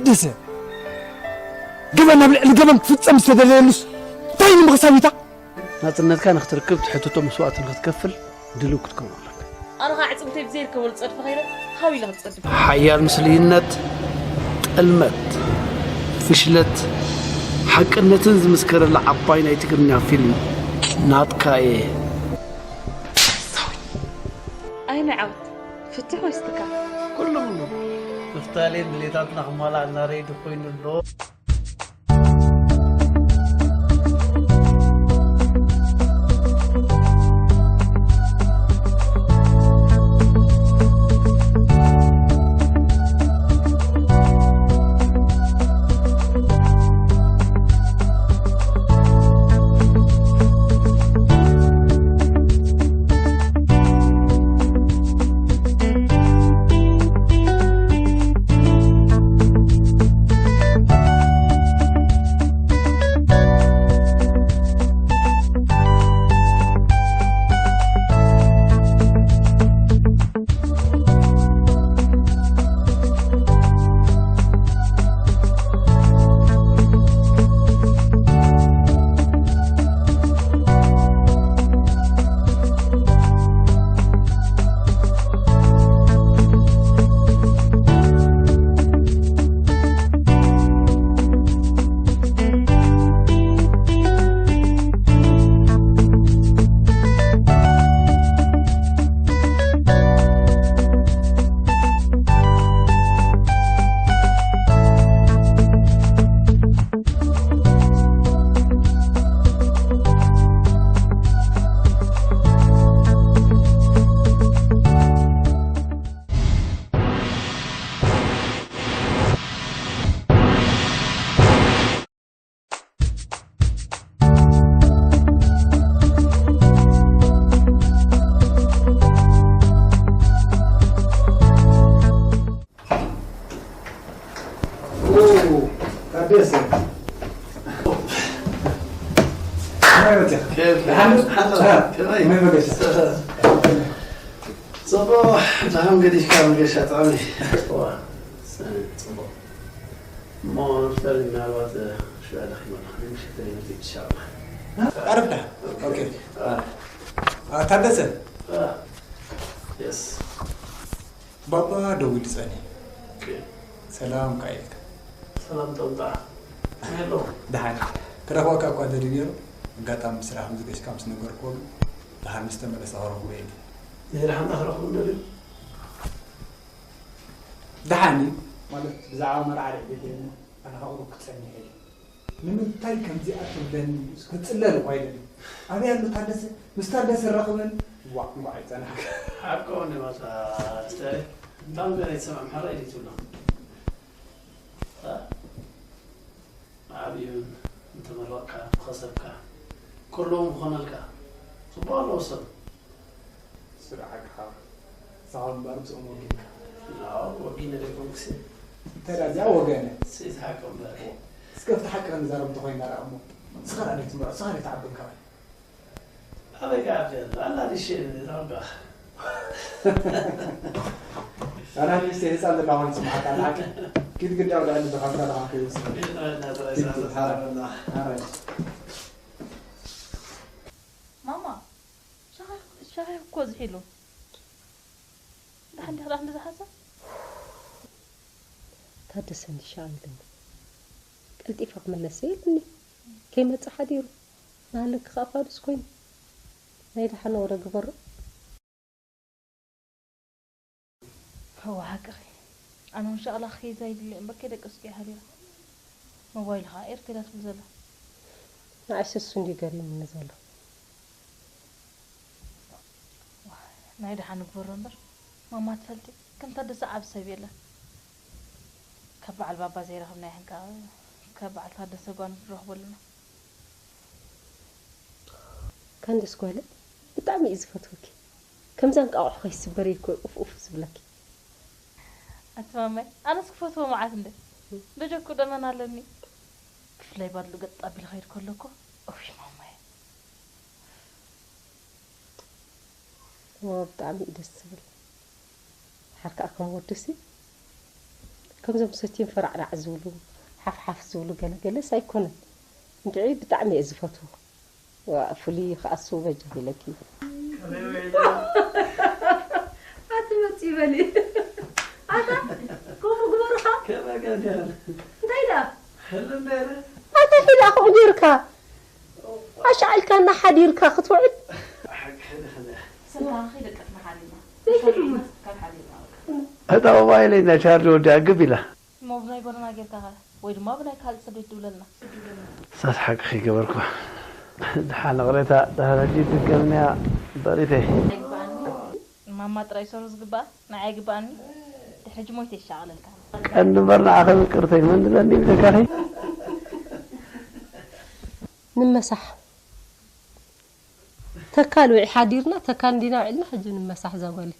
ደሰ ገበን ኣብ ልዕሊ ገበን ክፍጸም ዝተደለየሉስ እንታይ ንምኽሳብ ኢታ? ናጽነትካ ንኽትርክብ ትሕትቶ መስዋእቲ ንኽትከፍል ድልው ክትከውን ኣለካ። ኣነ ኸኣ ኣዕጽምተይ ብዘይርከበሉ ጸድፊ ከይደ ሃው ኢለ ክጸድፍ። ሓያል ምስሉይነት፣ ጥልመት፣ ፍሽለት፣ ሓቅነትን ዝምስከረላ ዓባይ ናይ ትግርኛ ፊልም ናትካ እየ። ኣይመዓወት ፍትሕ ወይስ ትካል? ኩሉ ምፍታሌን ድሌታትና ክማላእልና ሬዲ ኮይኑ ኣሎ። ጽቡቕ፣ ደሓን ገዲፍካ መገሻ ጥዑም እዩ። ጽቡቕ። እሞ ንፍታሌ ምናልባት ሽዑ ደኺማ ኣለኻ፣ ናይ ምሸት ተለይ መጺእ ትሻቕላ። ዓረፍዳ። ኦኬ። አ፣ ታደሰ። አ፣ የስ። ባባ ደዊሉ ጸኒሑ። ኦኬ። ሰላም ከኣ ኢልካ። ሰላም ጠምጣ። ሄሎ። ደሓን። ክረኽበካ እኳ ደልዩ ነይሩ። ኣጋጣሚ ብስራሕ ምስ ገሽካ ምስ ነገርክዎ ግን ደሓን ምስ ተመለሰ ክረኽቦ እየ ኢሉ። ንደሓን ክረኽቦ ደልዩ? ደሓን እዩ። ማለት ብዛዕባ መርዓ ደቂ ቤተይ እሞ ኣነ ካብኡ ክጸንሕ እየ። ንምንታይ ከምዚኣ ትብለኒ? ክጽለል እኳ ኣይደልን። ኣበይ ኣሎ ታደሰ? ምስ ታደሰ ራኽበኒ። ዋእ፣ እንኳዕ ኣይጸናሕካ። ሓቆም እዩ ኣታ ኣስተያየት። እንታም ገለ ይሰምዕ ምሕራይ ድዩ ትብሎ? እ? ዓብዩን እንተመረቕካ፣ ከሰብካ፣ ኩሎም ክኾነልካ። ጽቡቕ ኣለዎ ሰብ። ስራሕ ሓቅኻ። ንስኻ እምበኣር ምስኦም ወጊንካ። ኣዎ፣ ወጊነ ዘይኮንኩሲ። እንተ ደኣ እዚኣ ወገነ። ስኢት ሓቂ እምበር። እስከ ኣብቲ ሓቂ ክንዛረብ እንተኾይንና ደኣ እሞ፣ ንስኻ ደኣ ዘይትምረቕ፣ ንስኻ ዘይትዓቢ እንከባይ። ኣበይ ክዓቢ ኣሎ? ኣላ ንእሽተይ እዛ ወዳቕ። ኣላ ንእሽተይ ህፃን ዘላ ኾይኑ ይስምዓካ፣ ንዓኪ። ኪድ ግዳ ወደ ኣሊ ብኻፍታ ደኻ ከይወስድ። ኪድ፣ ኪድ፣ ኪድ፣ ኪድ፣ ሓራ። ሓራ። ማማ፣ ሻሂ፣ ሻሂ እኮ ዝሒሉ። ደሓን ዲኻ? ደኣ ክንዲ ዝሓሰብ? ታደሰ እንዲሻ ኢሉኒ። ቀልጢፈ ክምለስ እየ ኢሉኒ። ከይመጽእ ሓዲሩ። ናሃለኪ ከኣ ፋዱስ ኮይኑ። ናይ ደሓን ወረ ግበሮ። እወ፣ ሓቅኺ። ኣነ እውን ሻቕላ ክይዛ ይድለ እምበር ከይደቀስኩ እየ ሓዲረ። ሞባይል ኸኣ ኤርቴላ ትብል ዘላ። ንዓይስ እሱ እንድዩ ገሪሙኒ ዘሎ። ዋይ፣ ናይ ደሓን ንግበሮ እምበር፣ ማማ ትፈልጢ፣ ከም ታደሰ ዓቢ ሰብ የለን። ካብ በዓል ባባ ዘይረኸብናዮ ሕንቃቕ፣ ካብ በዓል ታደሰ ጓል ንረኽቦ ኣለና። ካንደስ ጓለ፣ ብጣዕሚ እዩ ዝፈትወኪ። ከምዛ እንቃቑሖ ከይስበር እዩ እኮ ኡፍ ኡፍ ዝብለኪ። ኣቲ ማማይ፣ ኣነስ ክፈትዎ መዓት እንደ በጀኩ ደመና ኣለኒ። ብፍላይ ባድሉ ገጥ ኣቢሉ ከይድ ከሎ እኮ፣ እውይ ማማይ። ዋው፣ ብጣዕሚ እዩ ደስ ዝብል። ድሓር ከኣ ከም ወዱሲ ከምዞም ሰትዮም ፈራዕራዕ ዝብሉ ሓፍሓፍ ዝብሉ ገለገለስ ኣይኮነን። እንድዒ ብጣዕሚ እየ ዝፈትዎ። ዋ፣ ፍሉይ ከኣ ስው በጃ ኢለኪ። ኣቲ መፂ በሊ። ኣታ ከምኡ ግበርኻ። እንታይ ደኣ? ኣታ ሒላ ከምኡ ጌርካ ኣሻዕልካና ሓዲርካ ክትውዕል። ስልካ ከይለቀጥና ሓዲርና። ዘይሕድሩ። ካብ ሓዲርና በቃ። እታ ሞባይለይ ናይ ቻርጅ ወዲኣ ግብ ኢላ። እሞ ብናይ ጎደና ጌርካ ኸ? ወይ ድማ ብናይ ካልእ ሰብ ደይትድውለልና? ሳስ ሓቂ ከይገበርኩ። ደሓን ቅሬታ፣ ድሕሪ ሕጂ ትድገምንያ በሪተይ። ኣይግባኣኒ። ማማ ጥራይ ሰሩ ዝግባኣ፣ ንዓይ ኣይግባኣኒ። ድሕሪ ሕጂ ሞይተ ይሻቐለልካ። ቀንዲ እምበር ንዓኺ ምቅርተይ መን ድለኒ ኢልካኺ? ንመሳሕ። ተካል ውዒ ሓዲርና፣ ተካል እንዲና ውዒልና፣ ሕጂ ንመሳሕ እዛ ጓለይ።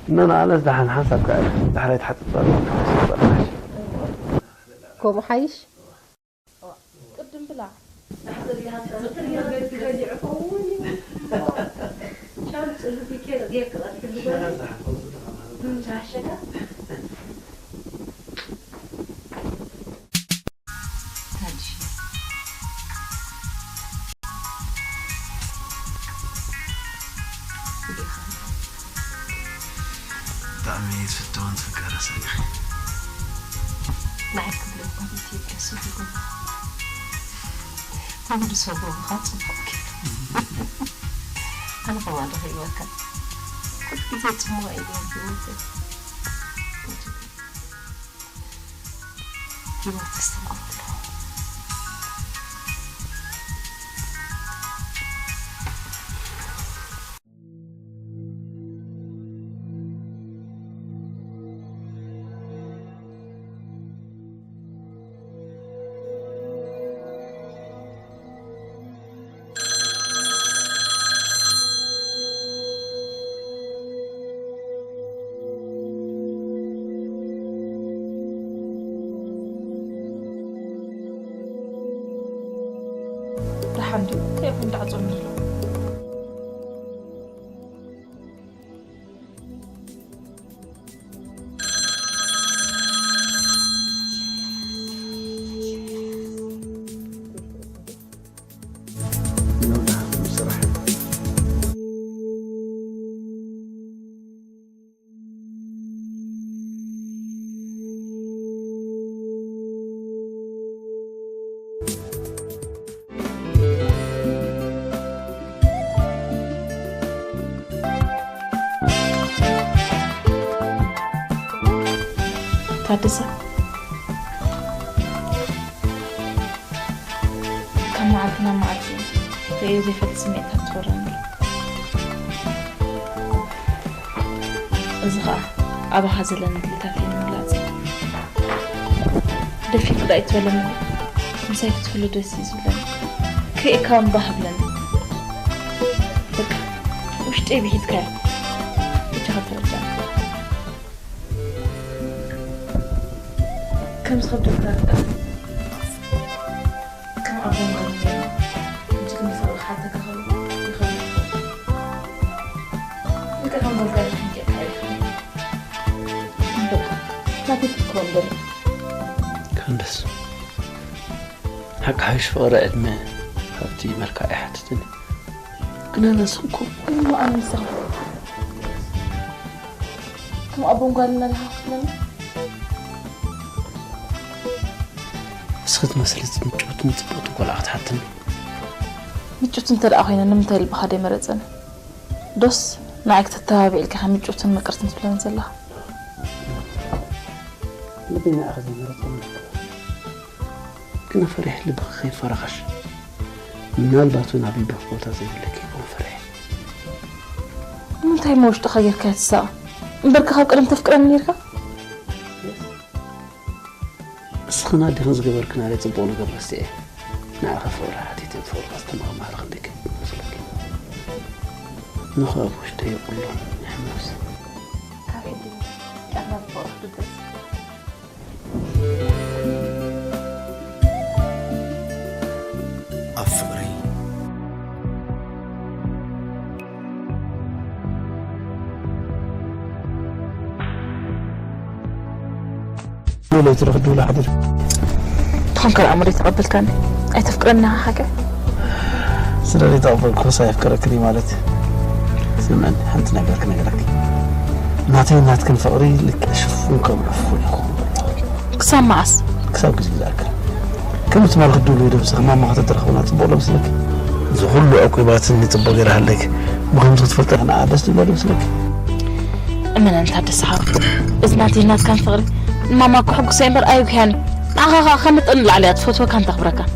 እነ ንኣነስ ደሓን ሓንሳብ ክዕርፍ፣ ዳሕራይ ትሓጽብ ጸሎት ክትሓስብ ጸናሕ። ከምኡ ሓይሽ? ቅድም ብላ። ብጣዕሚ ትፍትዋን ትፍቀራ ሰብ ኢኺ። ንዓይ ክብሎ እኳ ኢትዮጵያ ሰብ ይጎማ። ተወዲ ሰብ ጎማኻ ጽቡቕ ገይሩ። ኣነ ኸማን ረኺብካ። ኩሉ ግዜ ጽምዋ እዩ ነይሩ ህይወተይ። ህይወት ተስተማቕሎ። ደሓን ድዩ? እንታይ ይኹን ዳዕጾ ንብሎ። ታደሰ፣ ካብ መዓልቲ ናብ መዓልቲ ርእዮ ዘይፈልጥ ስምዒታት ትወረኒ ኣሎ። እዚ ኸኣ ኣባኻ ዘለኒ ድሌታት እየ ንምግላጽ። ደፊርኪ ዶ ኣይትበለኒ? ምሳይ ክትህሉ ደስ እዩ ዝብለኒ። ክርእየካ እውን ባህ ይብለኒ። በቃ፣ ውሽጠይ ብሒትካዮ። በጃኻ ተረዳእኒ። ከም ዝኸብደካ ርዳእ። ከም ኣቦን ጓልን ጌርና ሕጂ ግን ንፍቕሪ ክሓተካ ከሎ ይኸብድ። ልክዕ ከም ጓል ጓል ተሓንቂቕካ ኢኻ። እምበር፣ ናተይ ክትከውን ደሊ። ክንደስ፣ ሓቂ ሓይሽ ፍቕሪ ዕድመ፣ ሃብቲ፣ መልክዕ ኣይሓትትን። ግን ኣነ ንስኺ እኮ እሞ ኣነ ንስኻ ከም ኣቦን ጓልን ኣለኻ ክትብለኒ? እስኺ ትመስሊ ምጭውትን ጽብቕትን ቆልዓ ክትሓትኒ። ምጭውቲ እንተ ደኣ ኮይነ ንምንታይ ልብኻ ደይመረጸኒ? ዶስ ንዓይ ክተተባብዕ ኢልካ ኢኻ ምጭውትን ምቅርትን ትብለኒ ዘለኻ? ልበይ ንዓኺ ዘይመረጸኒ። ግና ፈሪሕ ልብኺ ከይፈረኸሽ። ምናልባት እውን ኣብ ልብኺ ቦታ ዘይብለኪ ይኸውን ፈሪሕ። ንምንታይ እሞ ውሽጥኻ ጌርካ ትሳቐ? እምበርካ ካብ ቀደም ተፍቅረኒ ኔርካ? እስኽን ኣዴኽን ዝገበርክናለይ ጽቡቕ ነገር ረሲዐ፣ ንዓኺ ፍቕሪ ሓቲተ ብፍቕርኻ ዝተማቕማዕረ ክንደይ ከቢድ መስለኪ? ንኹ ኣብ ውሽጠይ የቕሎ ንሕሞስ። ካብ ሕጂ ጠቕላላ ፍቕሪ ክትብገስ። ኣብ ፍቕሪ። ለይቲ ዶ ክድውል ሓዲሩ? ትኾንከር ኣእምሮ ተቐበልካኒ። ኣይተፍቅረኒ ኢኻ ሓቂ? ስለ ዘይተቐበልኩስ ኣየፍቅረክን እዩ ማለት እዩ። ስምዕኒ፣ ሓንቲ ነገር ክነግረኪ። ናተይ ናትክን ፍቕሪ ልክዕ ሽፉን ከም ዕፉን እዩ ክኸውን ዘለዎ። ክሳብ መዓስ? ክሳብ ግዜ ዝኣክል። ከም ትማል ክትድውሉ እዩ ደምስኽ፣ ማማ ከተተረኽቡና ጽቡቕ ዶ ምስለኪ? እዚ ኩሉ ዕቁባትኒ ጽቡቕ ገይራ ሃለኪ። ብኸምዚ ክትፈልጠ ንዓ ደስ ትብሎ ዶ ምስለኪ? እመነኒ ታደሰ ሓው፣ እዚ ናተይ ናትካን ፍቕሪ ንማማ ከሐጉሳ እምበር ኣየጉህያን እዩ። ንዓኻ ኸኣ ካብ መጠን ንላዕሊ እያ ትፈትወካን ተኽብረካን።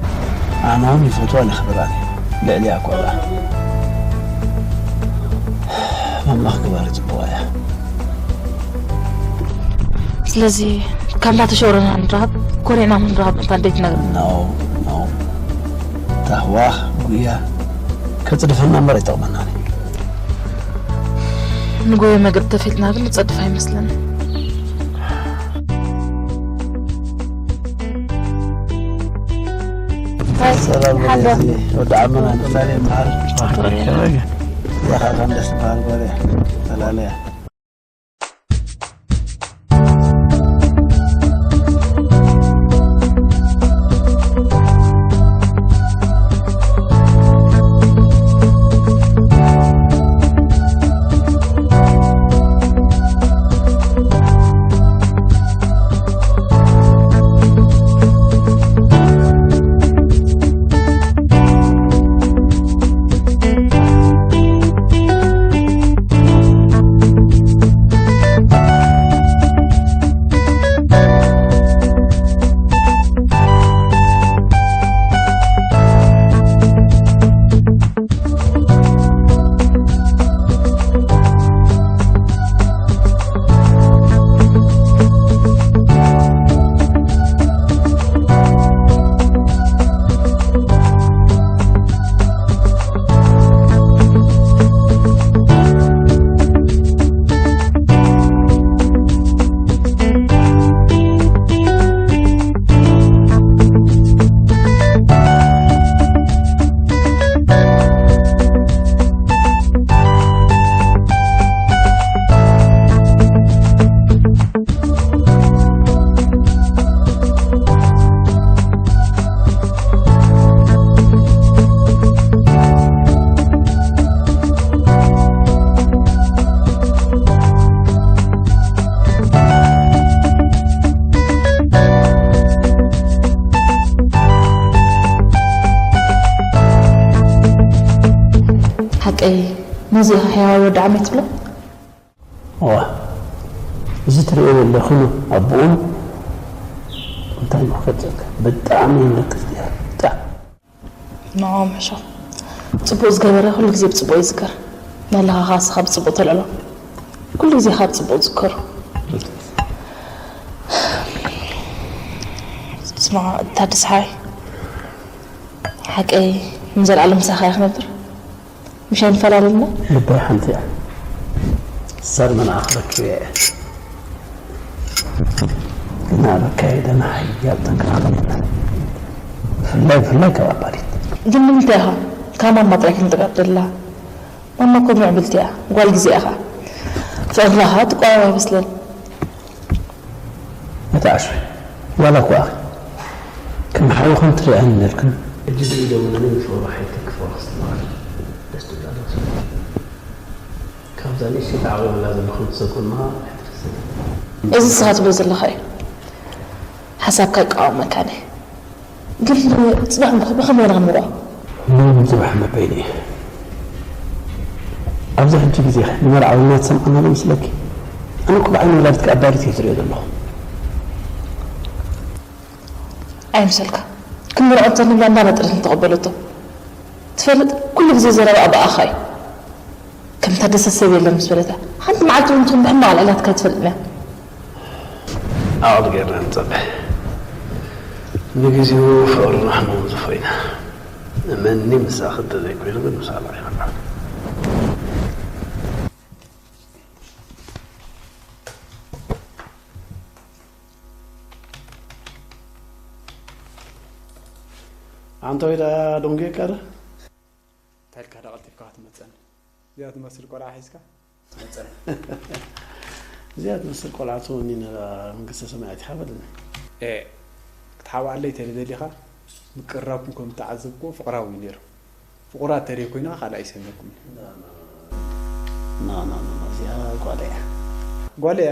ኣነ እውን ይፈትዋን የኽብራን እየ። ልዕሊኣ እኳ ደኣ። ማማ ክግባሪ ጽቡቓ እያ። ስለዚ ካብ እንዳተሸወረና ንራኸብ፣ ኮሪዕና ምን ንራኸብ ምእንታ እንዴት ነገር? ኖ፣ ኖ። ታህዋኽ፣ ጉያ፣ ከጽድፈና እምበር ኣይጠቕመናን እዩ። ንጎየ መገዲ ተፊጥና ግን ንጸድፍ ኣይመስለንን። ሰላም ሓሎ። ወዲ ዓመና፣ ተላልየ በሃል። ተላልየ። እዛ ኸዓ ከም ደስ በሃል ጓል እያ። ተላለያ። ሓቀይ፣ ነዚ ኢኻ ሕያዋይ ወዲ ዓመይ ትብሎ? እዋ፣ እዚ ትርእዮ ዘለኺ ኣቦኡን እንታይ ምኽፈልጸካ? ብጣዕሚ ይነቅፍ ነይሩ፣ ብጣዕሚ። ንዕኦም ሕሾ። ጽቡቕ ዝገበረ ኩሉ ግዜ ብጽቡቕ ይዝከር። መለኻኻ እስኻ ብጽቡቕ ተልዕሎ። ኩሉ ግዜ ካብ ጽቡቕ ዝዝከሩ። ስማዕ፣ ታደሰ ሓወይ፣ ሓቀይ ንዘለኣለም ምሳኻ እየ ክነብር። ምሽ ኣይንፈላለን ኢና። ልበይ ሓንቲ እያ። ሳልመን ኣኽረኪ እየ። ግን ኣበካይ ደና ሓያል ጠንካራ እያ። ብፍላይ፣ ብፍላይ ካብ ኣባዲት። ግን ንምንታይ ኢኻ ካብ ማማ ጥራይ ክንጥቃ ደላ? ማማ እኮ ምዕብልቲ እያ፣ ጓል ግዜ ኢኻ። ፍቕርና ኸኣ ትቋወም ኣይመስለን። ኣታ ዓሽ፣ ዋላ እኳ ከም ሓዊ ከም ትሪኣኒ ነርክን። ሕጂ ድዩ ደውለኒ፣ ምስ ወሮ ሓይልቲ ክፍቕራ ክስተማቕር ደስ ትብላ ዶ ትብል? ካብዛ ንእሽተይ ተዓቒበላ ዘለኹ ንትሰጎን ምሃብ ኣይትረስዕ። እዚ ንስኻ ትብሎ ዘለኻ እዩ። ሓሳብካ ይቃወመካን እየ። ግን ጽባሕ እንኮ ብኸመይ ኢና ክንምርዖ? ኖም ጽባሕ መበይኑ እዩ። ኣብዚ ሕጂ ግዜ ንመርዓውና ትሰምዓና ዶ መስለኪ? ኣነ እኮ ብዓይኒ ወላዲትካ ኣባዲት እየ ዝሪኦ ዘለኹ። ኣይምሰልካ። ክንምርዖ እንተንብላ እንዳነጠረት እንተቐበለቶ። ትፈልጥ፣ ኩሉ ግዜ ዘረባኣ ብኣኻ እዩ። ከም ታደሰ ሰብ የለን ምስ በለታ፣ ሓንቲ መዓልቲ እውን ትኹን ብሕማቕ ኣልዒላትካ ኣይትፈልጥን እያ። ዓቕሊ ጌርና ንጸንሕ። ንግዜኡ ፍቕርና ሕማም ዝፎይና። እመኒ ምሳኺ እንተዘይኮይኑ ግን ምሳና ኣይኮናን። ኣንታ ወይ ደኣ ደንጉየካ ዶ? እንታይ ኢልካ ዶ ቀልጢፍካ ክትመጸኒ? እዚኣ ትመስል ቆልዓ ሒዝካ? መጸ። እዚኣ ትመስል ቆልዓ ትወኒ ነራ መንግስተ ሰማያት ይሓበልና። ኤ ክትሓብኣለይ ተደሊኻ ምቅርራብኩም ከም ተዓዘብኩዎ ፍቕራዊ እዩ ነይሩ። ፍቑራት ተደ ኮይና ካልኣይ ይሰምየኩም። ና ና ና ና፣ እዚኣ ጓል እያ። ጓል እያ።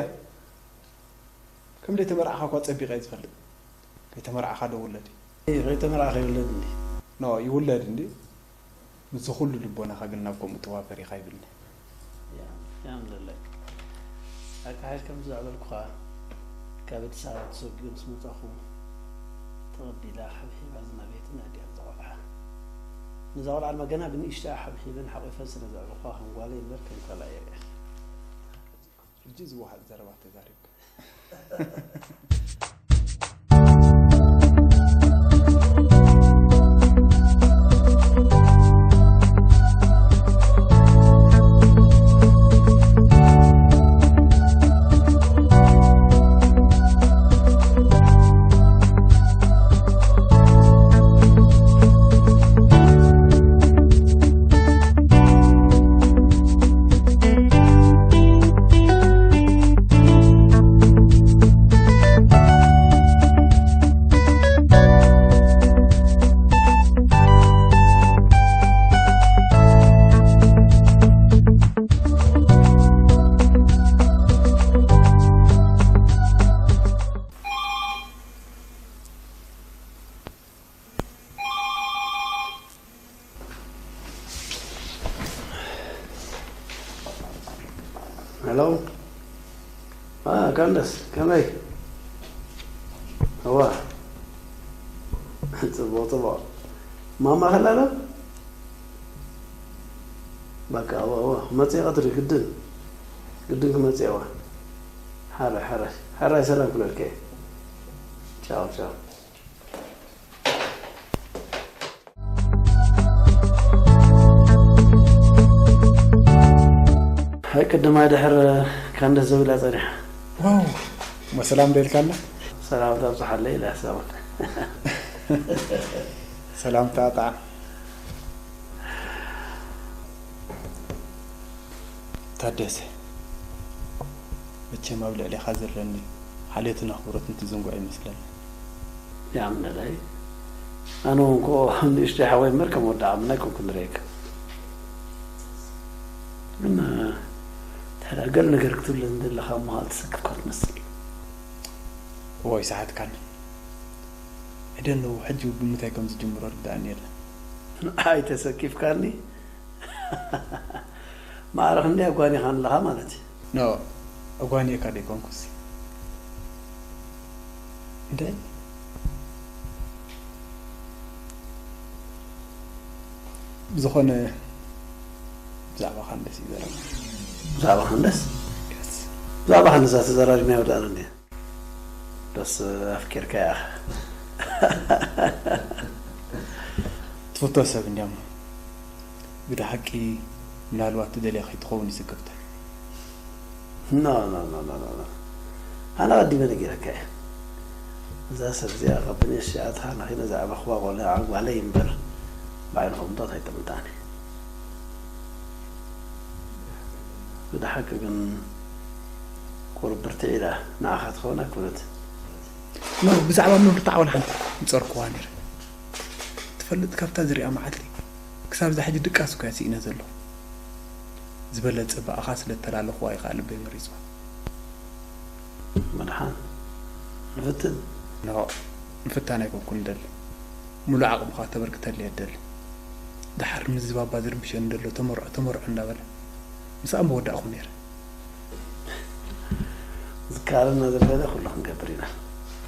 ከም ደይተመርዓኻ እኳ ጸቢቐ እየ ዝፈልጥ። ከይተመርዓኻ ዶ ውለድ እዩ? ከይተመርዓኻ ይውለድ እንዲ? ኖ ይውለድ እንዲ። ምስዚ ኩሉ ልቦናኻ ግን ናብ ከምኡ ተዋፈር ኢኻ ይብልኒ። ያምለለይ። ኣካሒድ ከም ዘዕበልኩኻ ካብ ኣዲስ ኣበባ ተሰጊኡ ምስ መጻኹ ተቐቢላ ሓብሒባ ዝናበየትን ኣዲኣ ዘቖልዓ። ነዛ ቆልዓ ድማ ገና ብንእሽተያ ሓብሒበን ሓቒፈን ስለ ዘዕበልኩኻ ከም ጓለይ እምበር ከም ካልኣ የርእያ። ሕጂ ዝወሃብ ዘረባ ተዛሪብካ። ሄሎ። አ፣ ካንደስ፣ ከመይ? እዋ። ጽቡቕ፣ ጽቡቕ። ማማ ከላ ዶ? በቃ፣ እዋ፣ እዋ። ክመጽእ እየ ቀትሪ፣ ግድን። ግድን ክመጽእ እየ፣ እዋ። ሓራይ፣ ሓራይ። ሓራይ ሰላም ክብለልካ እየ። ቻው፣ ቻው። ሃይ ቅድማ ድሕር ካንደስ ዘው ኢላ ጸኒሓ። ዋው፣ እሞ ሰላም ዶ ኢልካ ኣላ? ሰላም ታብጽሓለይ ኢላ ሰላም። ሰላምታ ጣዕም። ታደሰ፣ መቸም ኣብ ልዕሌኻ ዘለኒ ሓልዮትን ኣኽብሮትን ትዝንግዖ ይመስለኒ። ያምለላይ፣ ኣነ እውን እኮ ንእሽተይ ሓወይ እምበር ከም ወዲ ዓምና ኣይኮንኩን ንርእየካ። ግን፣ ድሕሪ ገለ ነገር ክትብለኒ ዘለኻ እሞ ትሰክፍካ ትመስል። እዎ፣ ይሰሓትካኒ። I don't know፣ ሕጂ ብምንታይ ከም ዝጅምሮ ርዳእኒ የለን። ኣይተሰኪፍካኒ? ማዕረ ክንደይ ኣጓኒኻኒ ኣለኻ ማለት እዩ። ኖ፣ ኣጓኒኤካ ደይኮንኩሲ። እንታይ? ብዝኾነ፣ ብዛዕባ ካንደስ እዩ ዘረባ። ብዛዕባ ካንደስ? የስ። ብዛዕባ ካንደስ ተዘራሪብና ወዳእና እንዴ? ደስ ኣፍቂርካያ። ትፈቶ ሰብ እንዲያሞ። ብደሓቂ ምናልባት ትደልያ ከይትኸውን እዩ ስክፍታ። ኖ፣ ኖ፣ ኖ፣ ኖ፣ ኖ፣ ኖ። ኣነ ቀዲመ ነጊረካ እየ። እዛ ሰብ እዚኣ ካብ ቬኔስያ ኣትኻ ንኺነ ዝዓበኽዋ ቆልዓ ጓለይ እምበር፣ ብዓይኒ ከምታት ኣይጠምታኒ። ብደሓቂ ግን ቁሩብ ብርትዕ ኢላ ንዓኻ ትኸውን ኣይኮነት። ኖ፣ ብዛዕባ ምብርታዕ ወላ ሓንቲ ምጸርኩዋ ነይረ። ትፈልጥ፣ ካብታ ዝሪኣ መዓልቲ ክሳብ እዛ ሕጂ ድቃስ እኮ እያ ስኢነ ዘለኹ። ዝበለጸ ብኣኻ ስለ እተላለኹዋ እዩ ኸኣ ልበይ መሪጹዋ። መድሓን፣ ንፍትን። ኖ፣ ምፍታን ኣይኮንኩን እደሊ። ምሉእ ዓቕምኻ ተበርክተለይ እደሊ። ደሓር ምስዚ ባባ ዝርብሸኒ ዘሎ ተመርዖ፣ ተመርዖ እንዳበለ ምስኣ ምወዳእኹ ነይረ። ዝከኣለና ዘለና ኩሉ ክንገብር ኢና።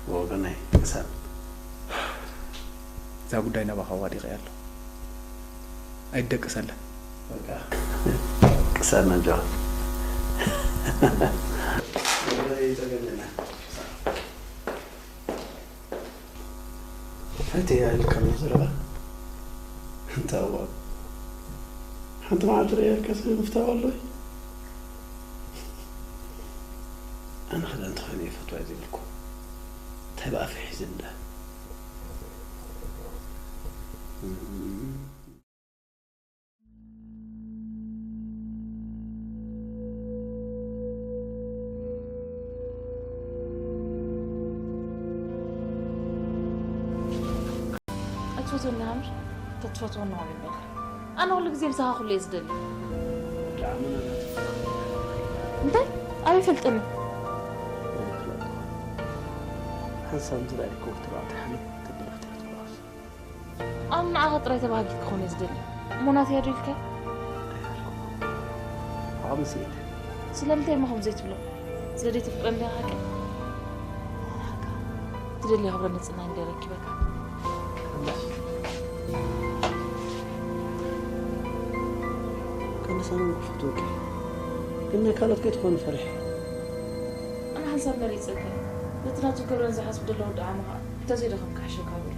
ብወገነይ ቅሰን። እዛ ጉዳይ ናባኻ ኣዋዲቐያ ኣለኹ። ኣይትደቅሰላ። በቃ። ቅሰን ኣጆኻ። እንታይ ኢልካ ዘረባ? እንታይ እዋ? ሓንቲ መዓልቲ ርእየልካ ስለ ምፍታው ኣሎ። ኣነ ክዳን ተኸይነ ይፈትዋ እየ ዘይብልኩ። እንታይ ብኣፈይ ሒዘ እንዳ? ትፈትወኒ ሃምሽ? ተትፈትወኒ ሆን ይበልካ። ኣነ ኩሉ ግዜ ምሳኻ ኩሉ እየ ዝደሊ። እንታይ? ኣበይ ፈልጠኒ? ሓንሳብ ዝረኣየኩም ክትረኣ ተሓነ ተብለኽ ትረትኩዋስ። ኣነ ንዓኻ ጥራይ ተባሃጊት ክኾን እየ ዝደሊ። እሞ ናተይ ኣዶ ኢልካ? ዓቕሚ ስኢነ። ስለምንታይ እሞ ከምኡ ዘይትብሎ? ስለ ዘይተፍቅረኒ ዲኻ ሓቂ? ትደልዮ ክብረ ንጽህናይ እንደ ረኪበካ። ቀንሳን ክፈትወኪ። ግን ናይ ካልኦት ከይትኾኒ ፈሪሐ። ኣነ ሓንሳብ መሪጸካ። ነቲ ናቱ ክብረን ዝሓስብ ደሎ ወዲ ዓመኻ እንተዘይደኸምካ ሕሸካ በሎ።